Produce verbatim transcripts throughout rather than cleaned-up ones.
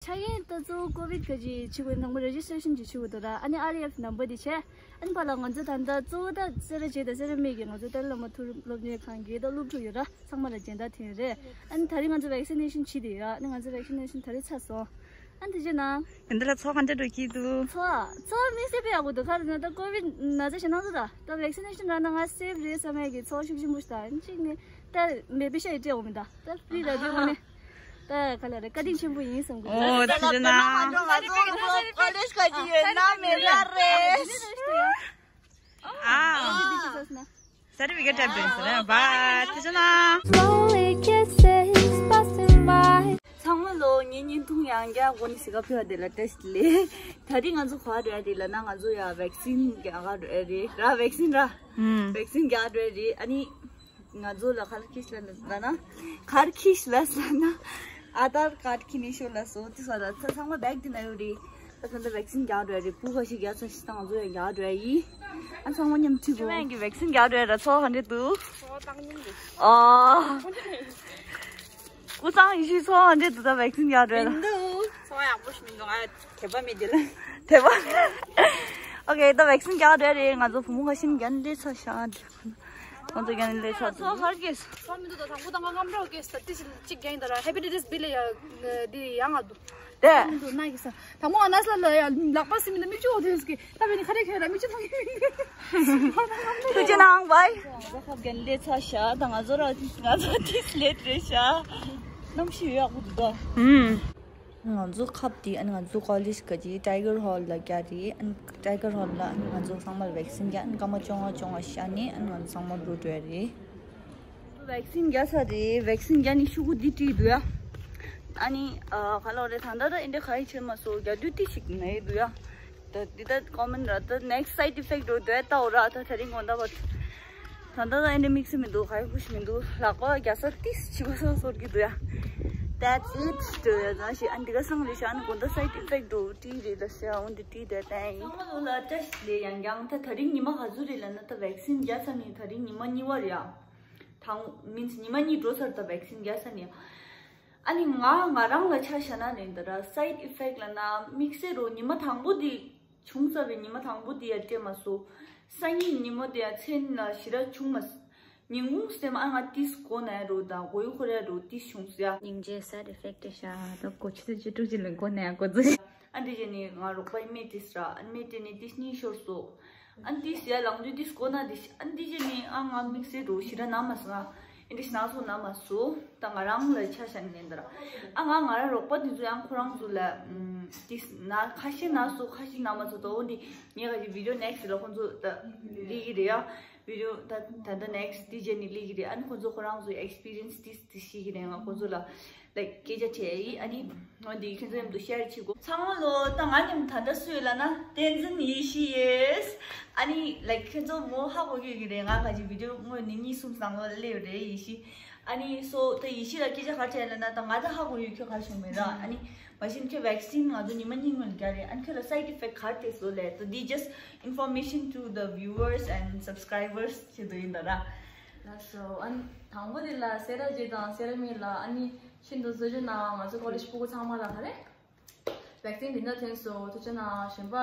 ད་གིན་ད་གཙོ་བོ་ཀོ་བིད་ག་ཅིག་བྱེད་དགོས་དང་པོ་རེ་ཇི་སི་ཊེ་ཤན་ཅིག་བྱེད་དགོས་འདུག་ར། ཨ་ནི་ཨར་ཨེཕ་ནམ་བར་དེ་བྱས། ཨ་ནི་ཕར་ལ་ང་ཚོ་ད་ལྟ་གཙོ་བོ་ད་སེ་ར་བྱེས་དང་སེ་ར་མིག་གི་ང་ཚོ་ཏཱ་ལའི་བླ་མ་མཐོ་རིམ་སློབ་གཉེར་ཁང་གི་ད་སློབ་ཕྲུག་ཡོད་ར། ཚང་མ་ལ་སྦྱིན་བདག་དེ་རེད། ཨ་ནི་ད་རིང་ང་ཚོ་ཝེག་སི་ནེ་ཤན་བྱེད་དེ་ཡོད། ཨ་ནི་ང་ཚོ་ཝེག་སི་ནེ་ཤན་ད་རིང་ཚར་སོང་། ཨ་ནི་དེ་རྗེས་ན། འདི་ལ་ཚོགས་ག་འདྲ་འགྲོ་གི་འདུག་ཚོགས་ཚོགས་མི་སེ་པེ་ཡག་པོ་འདུག་ག་རེ་ན་ད་ཀོ་བིད་ན་ཚ་ཞེ་ན་ཚོ་ད་ད་ཝེག་སི་ནེ་ཤན་རག་ན་ང་སེབ་རེད་བསམ་ཡག་གི་ཚོགས་ཤུགས་ཆེན་པོ་ཞིག་ད་ཨ་ནི་གཅིག་ནི་ད་མེ་པེ་ཤ་ཡི་སྤྲད་འོང་མི་ད་ད་ཕི་རི་ལ་དེ་ངོ་ནས་ད་ག་ལ་རེད། བཀའ་དྲིན་ཆེན་པོ་ཡིན་བསམ་གི་འོ་ད་དེ་ན། ང་ཚོ་ཀོ་ལེཇ་ག་ཅི་ཡོད་ན་མེད་ན་རེད། ཨ། སར་ཊི་ཕི་ཀེཊ་སྤྲད་པ་རེད་ཟེར་ན་བ་དེ་ཚོ་ན། Slowly kisses passing by. ཚང་མ་ལོ་ངའི་བརྙན་ཐུང་ཡང་བསྐྱར་འགོ་ནས་གཟིགས་ག་ཕེབས་པ་དེ་ལ་བཀྲ་ཤིས་བདེ་ལེགས། ད་རིང་ང་ཚོ་ག་པར་འགྲོ་ཡ་རེད་ལབ་ན་ང་ཚོ་ཡ་ཝེག་སིན་རྒྱག་ག་འགྲོ་ཡ་རེད་ར། ཝེག་སིན་ར། ཧུམ། ཝེག་སིན་རྒྱག་ག་འགྲོ་ཡ་རེད། ཨ་ནི་ང་ཚོ་ལ་ག་རེ་ཁྱེར་སླེབས་ལབ་ན། ག་རེ་ཁྱེར་སླེབས་ལབ་ན། ཨ་དར་ཀར་ཌི་ཁྱེར་ནས་ཤོག་ལབ་སོང་། དེ་སོང་ད་ཚ་ཚང་མ་བེག་དེ་ན་ཡོད་རེད། ད་ད་ལྟ་ཝེག་སིན་རྒྱག་འགྲོ་ཡ་རེད། བུ་ཁ་ཤས་རྒྱག་ཚར་ཤག་ད་ང་ཚོ་ཡང་རྒྱག་འགྲོ་ཡ་ཡིན། ཨ་ཚང་མ་མཉམ་ཁྲིད་དགོས། ཁྱེད་རང་གི་ཝེག་སིན་རྒྱག་འགྲོ་ཡ་ར་ཚོགས་ག་འདྲ་འདུག་ཚོགས་བཏང་སྙིང་འདུག་ཨ། སྐུ་ཚང་ཡེ་ཤེས་ཚོགས་ག་འདྲ་འདུག་ད་ཝེག་སིན་རྒྱག་འགྲོ་ཡ་ར། མི་འདུག་ཚོགས་ཡག་པོ་ཞིག་མི་འདུག་ང་དད་པ་མེད་དེ་ལ། དད་པ། ཨོ་ཁེ། ད་ཝེག་སིན་རྒྱག་འགྲོ་ཡ་རེད། ང་ཚོ་བུ་མོ་ཁ་ཤས་རྒྱག་ནས་སླེབས་ཚར་ཤག་ང་ཚོ་རྒྱག་ནས་སླེབས་ཚར་འདུག་ཚོགས་ག་རེ་རྒྱག་ཚོགས་མི་འདུག་ད་དང་པོ་ད་ང་རྔམ་རོགས་རྒྱག་ད་ཏི་ཞིག་གཅིག་རྒྱག་ཡིན་ད་ར། ཧེ་པེ་ཊའི་ཊིས་བི་ལ་ཡ་འདི་ཡང་ང་འདུག་དེ། མི་འདུག་ན་གི་ས། དང་པོ་ཨ་ནས་ལ་ལ་ཡ་ལག་པ་སིམ་མི་ལ་མིག་ཆུ་འོ་དེ་སྐྱེ། ད་བས་ནི་ཁ་རེ་ཁ་རེ་ལ་མིག་ཆུ་ཐོན་གི་མི་འདུག་ཐུགས་རྗེ་གནང་བའི། ང་ཚོ་ཁབ་རྒན་ལས་ཚ་ཤ་ད་ང་ཚོ་ར་ང་ཚོ་ཏིས་ལེད་རེད་ཤག་གནམ་གཤིས་ཡག་པོ་འདུག་ད། ཧུམ། ང་ཚོ་ཁབ་དེ་ཨ་ནི་ང་ཚོ་ཀོ་ལེཇ་ག་ཅི་ཊའི་གར་ཧོལ་ལ་རྒྱག་རེད། ཨ་ནི་ཊའི་གར་ཧོལ་ལ་ཨ་ནི་ང་ཚོ་ཚང་མ་ལ་ཝེག་སིན་རྒྱག་ཨ་ནི་སྐར་མ་བཅོ་ལྔ་བཅོ་ལྔ་བཞག་ནས་ཨ་ནི་ང་ཚོ་ཚང་མ་འགྲོ་འགྲོ་ཡ་རེད། ཝེག་སིན་རྒྱག་ཚར་རེད། ཝེག་སིན་རྒྱག་ནས་ཤོག་གུ་འདི་བྲིས་འདུག་ཡ། ཨ་ནི་ཨ་ག་ལབ་རེད། ད་ལྟ་ད་ཨེ་འདྲ་ག་ཡི་ཆེར་མ་སོ་རྒྱག་དུས་ཏི་ཞིག་ན་ཡི་འདུག་ཡ། ད་འདི་ད་ཀོ་མན་ར་ད་ནེག་སི་ཊི་སའེ་ཌི་ཨི་ཕེག་ཊི་འགྲོ་འདོད་ལྟ་འོ་ར། ད་དེ་རིང་དགོང་དག་བར་ད་ལྟ་ད་ཨེ་འདྲ་དམིགས་བསལ་མི་འདུག་ག་ཡི་ཁུ་ཞིག་མི་འདུག་ལག་པ་རྒྱག་ས་ཏིས་བྱི་བ་སོ་སོར་གི་འདུག་ཡ། That's it. འགྲོ་ཡ་ད་ཞིག་ཨ་འདི་ག་སང་རེད་ཤག་ཨ་ནི་དགོང་དག་སའེ་ཌི་ཨི་ཕེག་ཊི་འགྲོ་བྲིས་རེད་ལ་ཤག་འོ་འདི་བྲིས་དེ་ད་ཡིན། ཚང་མ་ལོ་ལ་བཀྲ་ཤིས་བདེ་ལེགས། ཡང་ཡང་ད་དེ་རིང་ཉི་མ་ག་ཚོད་རེད་ལབ་ན་ད་ཝེག་སིན་རྒྱག་ཚར་ནས་དེ་རིང་ཉི་མ་གཉིས་པ་རེད་ཡ། དང་མིན་ཉི་མ་གཉིས་འགྲོ་ཚར་ད་ཝེག་སིན་རྒྱག་ཚར་ནས། ཨ་ནི་ང་ང་རང་ལ་ཆ་བཞག་ན་ནི་འདི་ར་སའེ་ཌི་ཨི་ཕེག་ཊི་ལབ་ན་དམིགས་བསལ་རོ་ཉི་མ་དང་པོ་འདི་བྱུང་ཚར་བའི་ཉི་མ་དང་པོ་འདི་ཡ་སྤྲད་མ་སོང་། སང་ཉིན་ཉི་མ་དེ་ཡ་མཚན་ལ་ཞེ་དྲག་བྱུང་མ་སོང་། ཉིན་གུང་སེམས་ཨ་ང་ཏིས་གོ་ན་ཡ་རོ་དང་གོ་ཡུ་ཁོ་ར་རོ་ཏིས་བྱུང་སོང་ཡ། སྙིང་རྗེ་སའེ་ཌི་ཨི་ཕེག་ཊི་ཤ་ད་གོ་ཆུ་ཚོད་བཅུ་དྲུག་ཅིག་ལ་གོ་ན་ཡ་གོ་ཚོད། ཨ་འདི་བྱས་ནས་ང་རོགས་པ་ཡི་སྨན་སྤྲད་ར། ཨ་སྨན་སྤྲད་ནས་ཏིས་གཉིད་ཤོར་སོང་། ཨ་ཏིས་ཡར་ལངས་དུས་ཏིས་གོ་ན་འདི་ཤི་ཨ་འདི་བྱས་ནས་ཨ་ང་དམིགས་བསལ་རོ་ཞེ་དྲག་ན་མ་སོང་ང་། ཨེ་འདི་ཤི་ན་སོང་ན་མ་སོང་། ད་ང་རང་ལ་ཆ་བཞག་ནས་འདི་ར། ཨ་ང་ང་རང་རོགས་པ་དེ་ཚོ་ཡང་ཁོ་རང་ཚོ་ལ་ཨམ་ཏིས་ན་ཁ་ཤས་ན་སོང་ཁ་ཤས་ན་མ་སོང་། ད་འོ་འདི་ངས་ག་ཅིག་བི་ཌི་ཡོ་ནེག་སི་ཊི་ལ་ཁོ་ཚོ་ད་ལི་གི་རེད་ཡ། བི་ཌི་ཡོ་ད་ད་ད་ནེག་སི་ཊི་དེ་བྱས་ནས་ལི་གི་རེད། ཨ་ནི་ཁོ་ཚོ་ཁོ་རང་ཚོའི་ཨེག་སི་པི་རི་ཡན་སི་ཏིས་ཏིས་ཤེས་ཀྱི་རེད། ང་ཁོ་ཚོ་ལ་ལའིཀ་སྐད་ཆ་དྲིས་ཡིན། ཨ་ནི་ང་འདི་ཁྱེད་ཚོ་མཉམ་དུ་ཤེར་བྱེད་དགོས། ཚང་མ་ལོ་ད་ང་མཉམ་ད་ལྟ་སུ་ཡོད་ལབ་ན་བསྟན་འཛིན་ཡེ་ཤེས་ཡོད། ཨ་ནི་ལའིཀ་ཁྱེད་ཚོ་མོ་ཧ་གོ་ཡོད་ཀྱི་རེད། ང་ག་ཅིག་བི་ཌི་ཡོ་དངོས་ནས་གཉིས་གསུམ་བཟང་བོ་སླེབས་རེད་ཡེ་ཤེས། ཨ་ནི་སོ་ད་ཡེ་ཤེས་ལ་སྐད་ཆ་ག་རེ་དྲིས་ལབ་ན་ད་ང་ད་ཧ་གོ་ཡོད། ཁྱོད་ག་རེ་བྱུང་མེད་ར། ཨ་ནི་མ་གཞི་ཁྱོད་ཝེག་སིན་ང་ཚོ་ཉི་མ་གཉིས་སྔོན་རྒྱག་རེད། ཨ་ནི་ཁྱོད་ལ་སའེ་ཌི་ཨི་ཕེག་ཊི་ག་རེ་ཐེབས་སོང་ལབ་ད་འདི་just information to the viewers and subscribers ཆེད་དུ་ཡིན་ད་ར། ལགས་སོ། ཨ་ནི་དང་པོ་དེ་ལ་སེ་ར་བྱེས་དང་སེ་ར་མིག་ལ་ཨ་ནི་ཤིན་ཏུ་བཟོ་རྒྱུ་ན་ང་ཚོ་ཀོ་ལེཇ་ཕྲུ་གུ་ཚང་མ་ལ་ག་རེ་ཝེག་སིན་དེ་འདྲ་ཐོན་སོང་། ཐུགས་རྗེ་གནང་། གཞན་པ་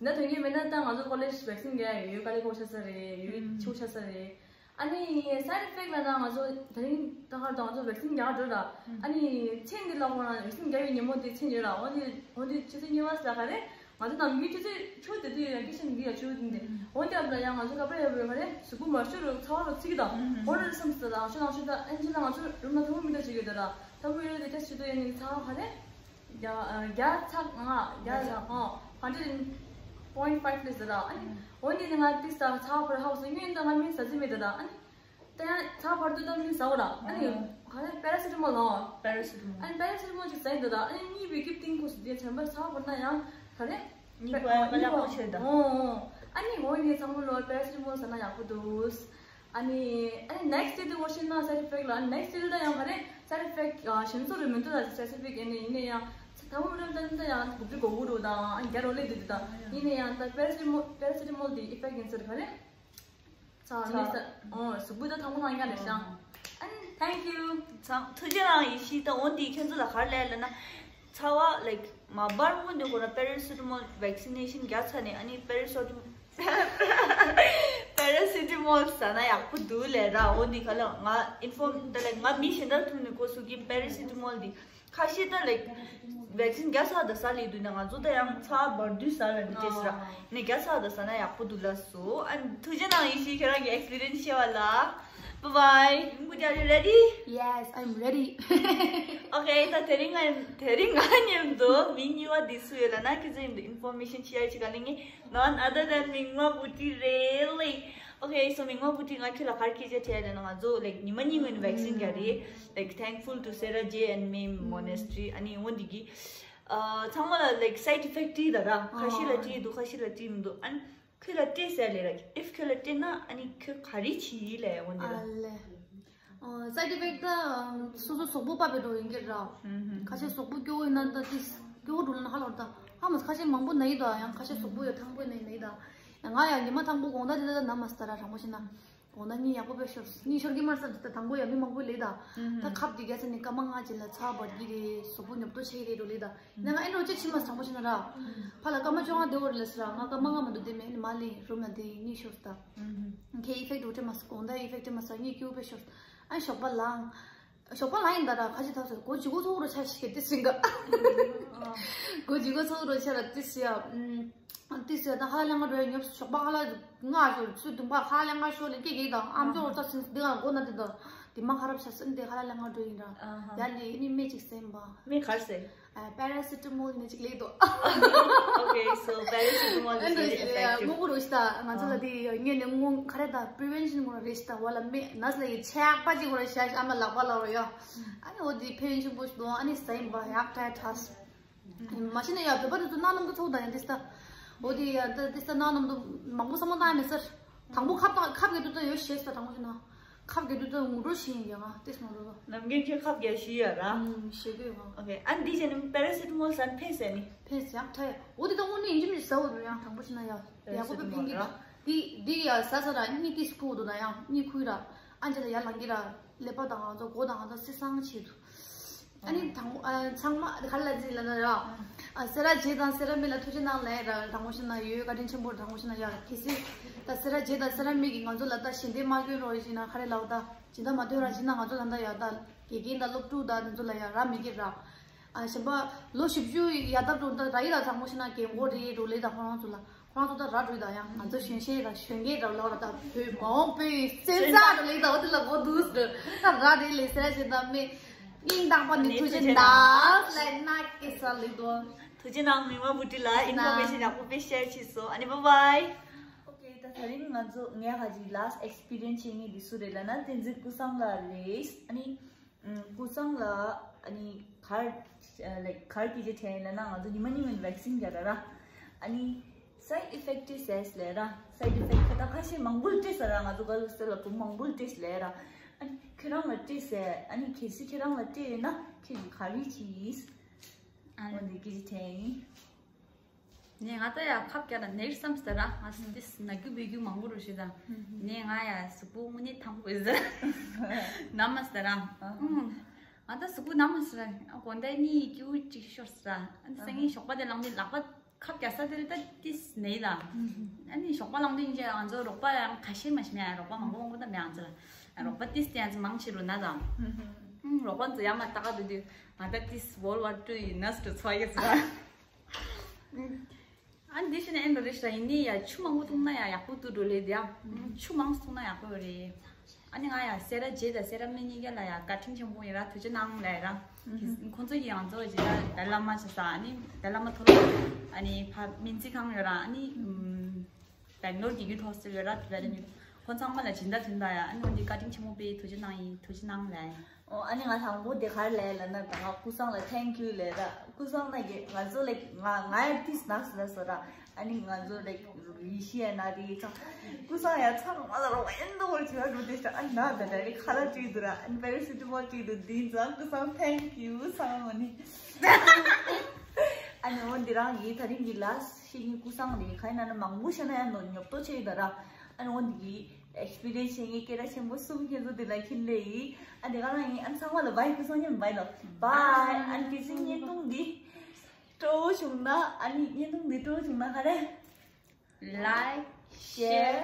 དེ་འདྲ་ཐོན་གྱི་མེད་ན་ད་ང་ཚོ་ཀོ་ལེཇ་ཝེག་སིན་རྒྱག་ཡོད་ཡོད་དཀའ་ལས་ཁག་པོ་ཆགས་ས་རེད། ཡོད་ཡོད་ཆེ་པོ་ཆགས་ས་རེད། ཨ་ནི་སའེ་ཌི་ཨི་ཕེག་ཊི་ལབ་ན་ང་ཚོ་དེ་རིང་ད་གར་དང་ང་ཚོ་ཝེག་སིན་རྒྱག་འགྲོ་ལ། ཨ་ནི་མཚན་འདི་ལ་འོ་ན་ཝེག་སིན་རྒྱག་པའི་ཉིན་མོ་དེ་མཚན་ཡོད་ལ། འོ་འདི་འོ་འདི་ཆུ་ཚོད་གཉིས་པ་ཟེར་ག་རེ། ང་ཚོ་ནམ་རྒྱུན་ཆུ་ཚོད་ཆུ་དེ་དུས་ཡང་ཀི་ཤན་གི་ཡ་ཆུ་འདི་འོ་འདི་ཨ་ལ་ཡང་ང་ཚོ་ཀ་པ་ཡ་བོས་ག་རེ་གཟུགས་པོ་མ་ཤོར་རུ་ཚ་བ་རུ་ཚིག་དང་འོ་རེ་བསམ་ཟེར་ལ་ཤོ་དང་ཤོ་ད་ཨན་ཇི་ལ་ང་ཚོ་རུམ་ལ་ཐུ་མོ་མི་འདྲ་ཅིག་ཡོད་དེ་ལ་ཐུ་མོ་ཡོད་དེ་ཏེ་ཆུ་དུ་ཡ་ནི་ཚ་བ་ག་རེ། བརྒྱ་ཚག་ལྔ་བརྒྱ་ཚག་ལྔ་ཧན་ཌེཌ་ཨེན་པོ་ཡིན་ཊི་ཕའིབ་ལས་ཟེར་ར། ཨ་ནི་འོ་ནི་ནི་ང་ཏི་ས་ཚ་བར་ཧའུ་སི་ཉོན་ད་ང་མིན་ཟ་ཟི་མེད་ད་ད། ཨ་ནི་ད་ཡང་ཚ་བར་དུ་ད་མིན་ཟ་འོ་ར། ཨ་ནི་ག་རེ་པེ་ར་སི་ཊ་མོལ་ལ་པེ་ར་སི་ཊ་མོལ། ཨ་ནི་པེ་ར་སི་ཊ་མོལ་ཅིག་ཟ་ཡིན་ད་ད། ཨ་ནི་གཉིད་པའི་སྐྱིབས་ཏིང་ཁུ་སི་དེ་ཚན་པ་ཚ་བར་ན་ཡང་ག་རེ་གཉིད་པ་ཡང་ཡག་པོ་བྱེད་ད། ཨོ་ཨོ། ཨ་ནི་འོ་ནི་ཚང་མ་ལོ་པེ་ར་སི་ཊ་མོལ་ཟ་ན་ཡག་པོ་འདུག་ཨ་ནི་ཨ་ནི་ནེག་སི་ཊི་ཌེ་དེ་ཝོ་ཤིན་ན་སའེ་ཌི་ཨི་ཕེག་ཊི་ལ་ནེག་སི་ཊི་ཌེ་ད་ཡང་ག་རེ་སའེ་ཌི་ཨི་ཕེག་ཊི་ཨ་ཞིམ་ཚོ་རེ་མི་འདུག་ད་སི་པེ་སི་ཕིག་ཡིན་ནའི་ཡང་ད་མོ་རེ་ད་ད་ཡང་དགུ་བཅུ་གོ་དགུ་རུ་དང་ཨ་ནི་བརྒྱ་རོ་ལེ་དུ་དུ་ད་ཡིན་ནའི་ཡང་ད་པེ་ར་སི་ཊ་མོལ་པེ་ར་སི་ཊ་མོལ་དེ་ཨི་ཕེག་ཊི་ཡིན་ཟེར་ག་རེ་ཚ་མི་ས་ཨོ་གཟུགས་པོ་ད་ཐང་པོ་ནང་ཡང་རེ་ཤང་ཨ་ནི་ཐེང་ཀིའུ་ཚང་ཐུགས་རྗེ་གནང་ཡེ་ཤེས། ད་འོ་འདི་ཁྱོད་ཚོ་ལ་ག་རེ་ལབ་ལབ་ན། ཚ་བ་like མ་འབར་སྔོན་དུ་ཁོ་ར་paracetamol vaccination རྒྱག་ཚར་ནས་ཨ་ནི་paracetamol paracetamol ཟ་ན་ཡག་པོ་འདུག་ལས་ར། འོ་འདི་ག་ལ་ང་inform ད་like ང་མི་གཞན་དག་ཐུག་ནས་གོ་སུ་གི་paracetamol འདི་ཁ་ཤས་ད་like vaccine རྒྱག་ཚར་ད་ཟ་ལས་འདུག་ན། ང་ཚོ་ད་ཡང་ཚ་བ་འབར་དུས་ཟ་ལ་འདི་ཏེས་ར་ནས་རྒྱག་ཚར་ད་ཟ་ན་ཡག་པོ་འདུག་ལ་སོ། ཨ་ནི་ཐུགས་རྗེ་གནང་ཡིན་ཞིག་ཁྱེད་རང་གི་experience བཤད་བ་ལ། Bye bye. Are you ready? Yes, I'm ready. Okay, ད་དེ་རིང་ང་དེ་རིང་ང་མཉམ་དུ་མི་གཉིས་པ་འདི་སུ་ཡོད་ལ་ན་ཁྱེད་ཚོ་མཉམ་དུ་information share བྱེད་ག་ལེ་ངས། None other than མིག་དམར་བུ་ཏི་རེད་ལེ། Okay, so མིག་དམར་བུ་ཏི་ང་ཁྱོད་ལ་ག་རེ་སྐད་ཆ་དྲིས་ལེ་ན། ང་ཚོ་like ཉི་མ་གཉིས་སྔོན་vaccine རྒྱག་རེད། Like thankful to Sarah J and Mem Monastery. ཨ་ནི་འོ་འདི་གི་ཨ་ཚང་མ་ལ་like side effect དྲིས་ད་ར། ཁ་ཤས་ལ་དྲིས་འདུག་ཁ་ཤས་ལ་དྲིས་མི་འདུག་ཨ་ནི་ཁྱོད་ལ་སྤྲད་ཟེར་ལེ་ར། If ཁྱོད་ལ་སྤྲད་ན་ཨ་ནི་ཁྱོད་ག་རེ་བྱེད་ལེ་འོ་འདི་ལ། ཨ་ལེ། ཨ་side effect ད་སོ་སོ་གཟུགས་པོ་ཕབ་པའི་འགྲོ་ཡིན་གྱི་ར། ཁ་ཤས་གཟུགས་པོ་སྐྱོ་བོ་ཡིན་ན་ད་ཏིས་སྐྱོ་བོ་འགྲོ་ན་ཧ་ལོར་ད་ཧ་མ་ཁ་ཤས་མང་པོ་ན་ཡི་ད་ཡང་ཁ་ཤས་གཟུགས་པོ་ཡོད་ཐང་པོ་ཡིན་ན་ཡིན་ན་ཡི་ད། ཡང་ང་ཡང་ཉི་མ་ཐང་པོ་དགོང་དག་དེ་ད་ན་མ་སྟ་ར་དྲང་པོ་བཤད་ན། དགོང་དག་གཉིད་ཡག་པོ་དཔེ་ཤོར། གཉིད་ཤོར་གྱི་མ་རེད་ད། དང་པོ་ཡང་མི་མང་པོ་ལས་ད། ད་ཁབ་དེ་རྒྱག་ས་ནས་སྐར་མ་ལྔ་རྗེས་ལ་ཚ་བ་འབར་གྱི་རེད། གཟུགས་པོ་ཉོབ་ཏོ་ཆེ་གི་རེད་འགྲོ་ལས་ད། ཡིན་ན་ང་ཨེ་འགྲོ་ཅི་ཕྱི་མ་དྲང་པོ་བཤད་ན་ར། ཕ་ལ་སྐར་མ་བཅོ་ལྔ་བསྡད་འོ་རེད་ལ་ཟེར་ར། ང་སྐར་མ་ལྔ་མ་འདུག་བསྡད་མེད་ནི་མ་ལས་རུམ་ལ་བསྡད་གཉིད་ཤོར་ད། ཁྱེད་effect འགྲོ་ཅི་མ་སོང་། དགོང་དག་effect འགྲོ་མ་སོང་། གཉིད་སྐྱིད་པོ་དཔེ་ཤོར། ཨ་ཞོགས་པ་ལངས། ཞོགས་པ་ལངས་ཡིན་ད་ར་ཁ་ཅིག་ཐག་ཚོད་སྒོ་ཇི་གོ་ཚོགས་རོ་ཆ་ཞིག་གི་ཏི་སིང་ག་སྒོ་ཇི་གོ་ཚོགས་རོ་ཆ་ལ་ཏི་སི་ཡ། ཏི་སི་ཡ་ད་ཧ་ལས་ང་འགྲོ་ཡ་ཉོབ་ཞོགས་པ་ཧ་ལས་ང་ཚོ་ཚུར་དུང་པ་ཧ་ལས་ང་ཤོ་ལས་ཀྱེ་གེ་དང་ཨམ་ཅོག་རོ་ཆ་སིང་འདི་ག་སྒོ་ན་དེ་དང་དེ་མ་ཁ་རབ་ཆ་སིང་དེ་ཧ་ལས་ང་འགྲོ་ཡིན་ར། ཡ་ལི་ནི་མེ་ཅིག་སེམས་པ་མེ་གར་སེ། Paracetamol ནི་ཅིག་ལེགས་དོ། Okay, so paracetamol is very effective. མོ་གུ་རུ་ཤི་ད་ང་ཚོ་ལ་དེ་ངས་ནས་ངོ་ཁ་རེ་ད་prevention གུ་རུ་རེ་ཤི་ད་བ་ལ་མེ་ནས་ལ་ཡི་ཆག་པ་ཅིག་གུ་རུ་ཤ་ཤ་ཨ་མ་ལག་པ་ལ་རོ་ཡ། ཨ་ནི་འོ་དེ་prevention གུ་ཤི་དོ་ཨ་ནི་སེམས་པ་ཡག་ཏྲ་ཏྲ། མ་གཞི་ནས་ཡ་བོད་པ་དེ་ཚོ་གནའ་ནམ་གི་ཚོགས་དང་ཡང་དེ་ཤི་ད། འོ་དེ་ཡ་ད་དེ་ཤི་ད་གནའ་ནམ་དུ་མང་པོ་བསམ་བློ་བཏང་ཡ་མེད་ཟེར། དང་པོ་ཁབ་དང་ཁབ་གི་དུས་ད་ཡོད་ཤེས་ཤི་ད་དང་པོ་ཤི་ན། ཁབ་གི་དུས་ད་ངུ་འགྲོ་ཤི་ཡིན་ཡ་ང་དེ་སོང་རོ། ནམ་རྒྱུན་ཁྱོད་ཁབ་རྒྱག་ཤི་ཡ་ར། ཤི་གི་ཡོད་ང་། Okay, ཨ་འདི་བྱས་ནས་paracetamol ཟ་ན་ཕན་ཟེར་ནི། ཕན་ཟེར་ཡང་ཐ་ཡ། འོ་དེ་ད་དངོས་གནས་ཡིན་གཅིག་མིན་གཅིག་ཟ་འོ་དུ་ཡང་དང་པོ་ཤི་ན་ཡ། ཡ་གོ་པའི་ཕན་གི་ར། དེ་དེ་ཡ་ཟ་ས་ར་གཉིད་ཏིས་ཁུ་འོ་དུ་ན་ཡང་གཉིད་ཁུ་ར། ཨ་འཇ་ལ་ཡ་ལང་གི་ར། ཀླད་པ་དང་ང་ཚོ་མགོ་དང་ང་ཚོ་སི་སང་ཆེ་དུ། ཨ་ནི་དང་ཨ་ཚང་མ་ག་ལ་ཟིན་ལ་ན་ར། ཨ་སེ་ར་བྱེས་དང་སེ་ར་མི་ལ་ཐུགས་རྗེ་གནང་ལ་ར་དྲང་མོ་ཤི་ན་ཡོད་བཀའ་དྲིན་ཆེན་པོ་དྲང་མོ་ཤི་ན་ཡ་གལ་སྲིད། ད་སེ་ར་བྱེས་དང་སེ་ར་མི་གི་ང་ཚོ་ལ་ད་ཞི་བདེ་མ་སྐྱོན་རོགས་ཤི་ན་ཁ་རེ་ལའོ་ད་ཇི་ལྟ་མ་སྟོན་ར་ཤི་ན་ང་ཚོ་ད་ད་ཡ་ད་དགེ་རྒན་ད་སློབ་ཕྲུག་ད་ང་ཚོ་ལ་ཡ་ར་མི་གི་ར། ཨ་གཞན་པ་ལོ་བཞི་བཅུ་ཡ་ད་འགྲོ་ད་ར་ཡི་ད་དྲང་མོ་ཤི་ན་རྒན་གོ་རེ་རུ་ལེ་ད་ཁོ་རང་ཚོ་ལ། ཁོང་ཚོ་ད་ར་འགྲོ་ད་ཡང་ང་ཚོ་གཞོན་གཞོན་ར་གཞོན་སྐྱེས་ར་ལོ་ར་ད་བོད་མ་འོངས་པའི་སེམས་ས་ར་ལེ་ད་འོ་དེ་ལ་གོ་འདུག་ཟེར་ད་ར་རེ་ལེ་ཟེར་ཞེ་ད་མེ་སྙིང་ཐག་པ་ནས་ཐུགས་རྗེ་གནང་ལེ་ན་ཀེ་ས་ལེ་དོ། ཐུགས་རྗེ་གནང་མིག་དམར་བུ་ཏི་ལ་ཨིན་ཕོར་མེ་ཤན་ཡག་པོ་དཔེ་ཤེར་བྱས་སོང་། ཨ་ནི་bye bye. Okay, ད་དེ་རིང་ང་ཚོ་ངའི་ཧ་ཅི་last experience བྱེད་མཁན་འདི་སུ་རེད་ལབ་ན་བསྟན་འཛིན་ཀུན་བཟང་ལགས་རེད། ཨ་ནི། ཀུན་བཟང་ལགས་ཨ་ནི་གར་like གར་སྐད་ཆ་དྲན་ལབ་ན་ང་ཚོ་ཉི་མ་གཉིས་མིན་vaccine རྒྱག་ར་ར། ཨ་ནི་side effect དེ་ཟེར་ལས་ར། side effect ཁ་ད་ཁ་ཤས་མང་པོ་ལ་སྤྲད་ཟེར་ར། ང་ཚོ་ག་ལ་སེ་ལ་བུ་མང་པོ་ལ་སྤྲད་ལས་ར། ཨ་ནི་ཁྱེད་རང་ལ་སྤྲད་ཟེར། ཨ་ནི་གལ་སྲིད་ཁྱེད་རང་ལ་སྤྲད་ཡོད་ན་ཁྱེད་ཀྱིས་ག་རེ་བྱེད་ཡིན། ཨ་འོ་འདི་སྐད་ཆ་དྲན་ཡིན། ནས་ང་ད་ཡ་ཁབ་རྒྱག་ན་ནེར་བསམ་ཟེར་ར། ང་སི་ཏིས་ན་རྒྱུ་བེ་རྒྱུ་མང་པོ་རུ་ཞེ་ད། ནས་ང་ཡ་གཟུགས་པོ་དངོས་གནས་ཐང་པོ་ཟེར། ན་མ་ཟེར་ར། ང་ད་གཟུགས་པོ་ན་མ་ཟེར་ར། དགོང་དག་གཉིད་སྐྱིད་པོ་ཅིག་ཤོར་ཟེར་ར། ཨ་ནི་སང་ཉིན་ཞོགས་པ་དེ་ལངས་དུས་ལག་པ་ཁབ་རྒྱག་ས་དེ་ལ་ད་ཏིས་ནས་ལ། ཨ་ནི་ཞོགས་པ་ལངས་དུས་ཉིན་ང་ཚོ་རོགས་པ་ཡང་ཁ་ཤས་མ་ཞིག་མེད། རོགས་པ་མང་པོ་མང་པོ་ད་མེད་ང་ཚོ་ལ། རོགས་པ་ཏིས་དེ་ང་ཚོ་མང་ཆེ་རུ་ན་དང་། རོགས་པ་ཚོ་ཡ་མ་ཏག་ག་དུས་དུས་ང་ད་ཏིས་World War Two ཡི་nurse དུ་འཚོ་ཡོད་ཟེར་ར། ཨ་འདི་ཕྱི་ནས་ཨེ་འགྲོ་རེད་ཤག་ཡིན་ནི་ཡ་ཆུ་མང་པོ་འཐུང་ན་ཡ་ཡག་པོ་འདུག་འགྲོ་ལེ་དེ་ཡ། ཆུ་མང་པོ་འཐུང་ན་ཡག་པོ་རེད། ཨ་ནི་ང་ཡ་སེ་ར་བྱེས་དང་སེ་ར་སྨད་གཉིས་ཀ་ལ་ཡ་བཀའ་དྲིན་ཆེན་པོ་ཡིན་ར། ཐུགས་རྗེ་གནང་ལབ་ར། ཁོང་ཚོ་ཡི་ང་ཚོ་ཇི་ལྟར་ཏཱ་ལའི་བླ་མ་ཆེ་ས་ཨ་ནི་ཏཱ་ལའི་བླ་མ་མཐོ་སློབ་ཨ་ནི་ཕ་སྨན་རྩིས་ཁང་ཡོད་ར། ཨ་ནི་Bangalore དགེ་རྒན་ཐོག་སེ་ཡོད་ར། དེ་ལ་ནི་ཁོང་ཚང་མ་ལ་སྦྱིན་བདག་དོན་དག་ཡ། ཨ་ནི་འོན་ཏེ་བཀའ་དྲིན་ཆེན་མོ་དཔེ་ཐུགས་རྗེ་གནང་ཡིན། ཐུགས་རྗེ་གནང་ལབ་ཡིན། ཨོ་ཨ་ནི་ང་དང་པོ་དེ་གར་ལས་ལབ་ན་ད་ང་ཀུ་སང་ལ་thank you ལབ་ར། ཀུ་སང་ན་གི་ང་ཚོ་like ང་ང་ཡ་ཏིས་ནགས་ལ་སོ་ར། ཨ་ནི་ང་ཚོ་like རི་ཤི་ཡ་ན་རི་ཚང་ཀུ་སང་ཡ་ཚང་མ་ལ་རོ་ཨེན་དོ་བར་ཆེ་བ་འགྲོ་དེ་ཤ། ཨ་ན་ད་ད་རི་ཁ་ལ་བྲིས་འདུག་ར། ཨ་ནི་paracetamol བྲིས་འདུག་འདི་ཚང་ཀུ་སང་thank you ཚང་མ་ནི། ཨ་ནི་འོ་འདི་རང་གི་ད་རིང་གི་last ཤེས་ཀྱི་ཀུ་སང་རེད། ག་ཡིན་ན་ན་མང་པོ་ཤ་ན་ཡང་ནོ་ཉོབ་ཏོ་ཆེ་ཡི་ད་ར། ཨ་ནི་འོ་འདི་གི་experience བྱེད་མཁན་སྐད་གྲགས་ཆེན་པོ་གསུམ་ཁྱེད་ཚོ་འདི་ལ་ཁྱེར་ལེ་ཡིན། ཨ་འདི་ག་རང་ཡིན། ཨ་ཚང་མ་ལ་bye། ཀུ་སང་ཉམས་bye ལོ། Bye. ཨ་ནི་དེ་ཚེ་བརྙན་ཐུང་འདི་ བྱུང་ན་ཨ་ནི་བརྙན་ཐུང་འདི་སྤྲོ་བྱུང་ན་ག་རེ། Like, share,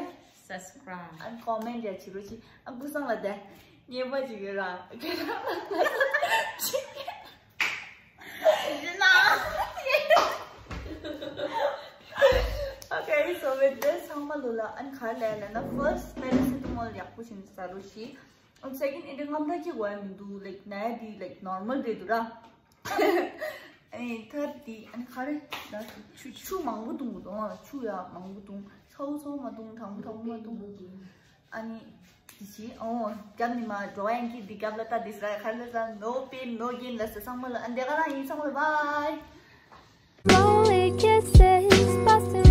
subscribe. ཨ་ནི་comment ཡ་བྱེད་རོགས་གྱིས། ཨ་ཀུན་བཟང་ལ་དེ་ཉེས་པ་ཅིག་ཡོད་ར། Okay, so with this ཚང་མ་ལོ་ལ་ཨ་ནི་ག་རེ་ལབ་ན། first paracetamol ཡག་པོ་ཞིག་ཟ་རོགས་གྱིས། ཨ་second ཨེ་འདྲ་རྔམ་སྐྲག་སྐྱེ་དགོས་ཡ་མི་འདུག like ནད་འདི་like normal རེད་འདུག་ར། ཨ་ནི་third དེ་ཨ་ནི་ག་རེ་ད་ཆུ་ཆུ་མང་པོ་འཐུང་དགོས་འདུག་ཨ་ཆུ་ཡ་མང་པོ་འཐུང་། ཚ་བོ་ཚ་བོ་མ་འཐུང་། གྲང་མོ་གྲང་མོ་མ་འཐུང་། ཨ་ནི་དེ་བྱས། ཨོ་རྒྱབ་ནི་མ་འགྲོ་བ་ཡན་གྱི་འདི་རྒྱབ་ལ་ལྟ། དེ་ཟ་ག་རེ་ཟ། no pain no gain ལ་ཟ། ཚང་མ་ལ་ཨ་འདི་ག་རང་ཡིན། ཚང་མ་ལ་bye. Slowly kisses, busting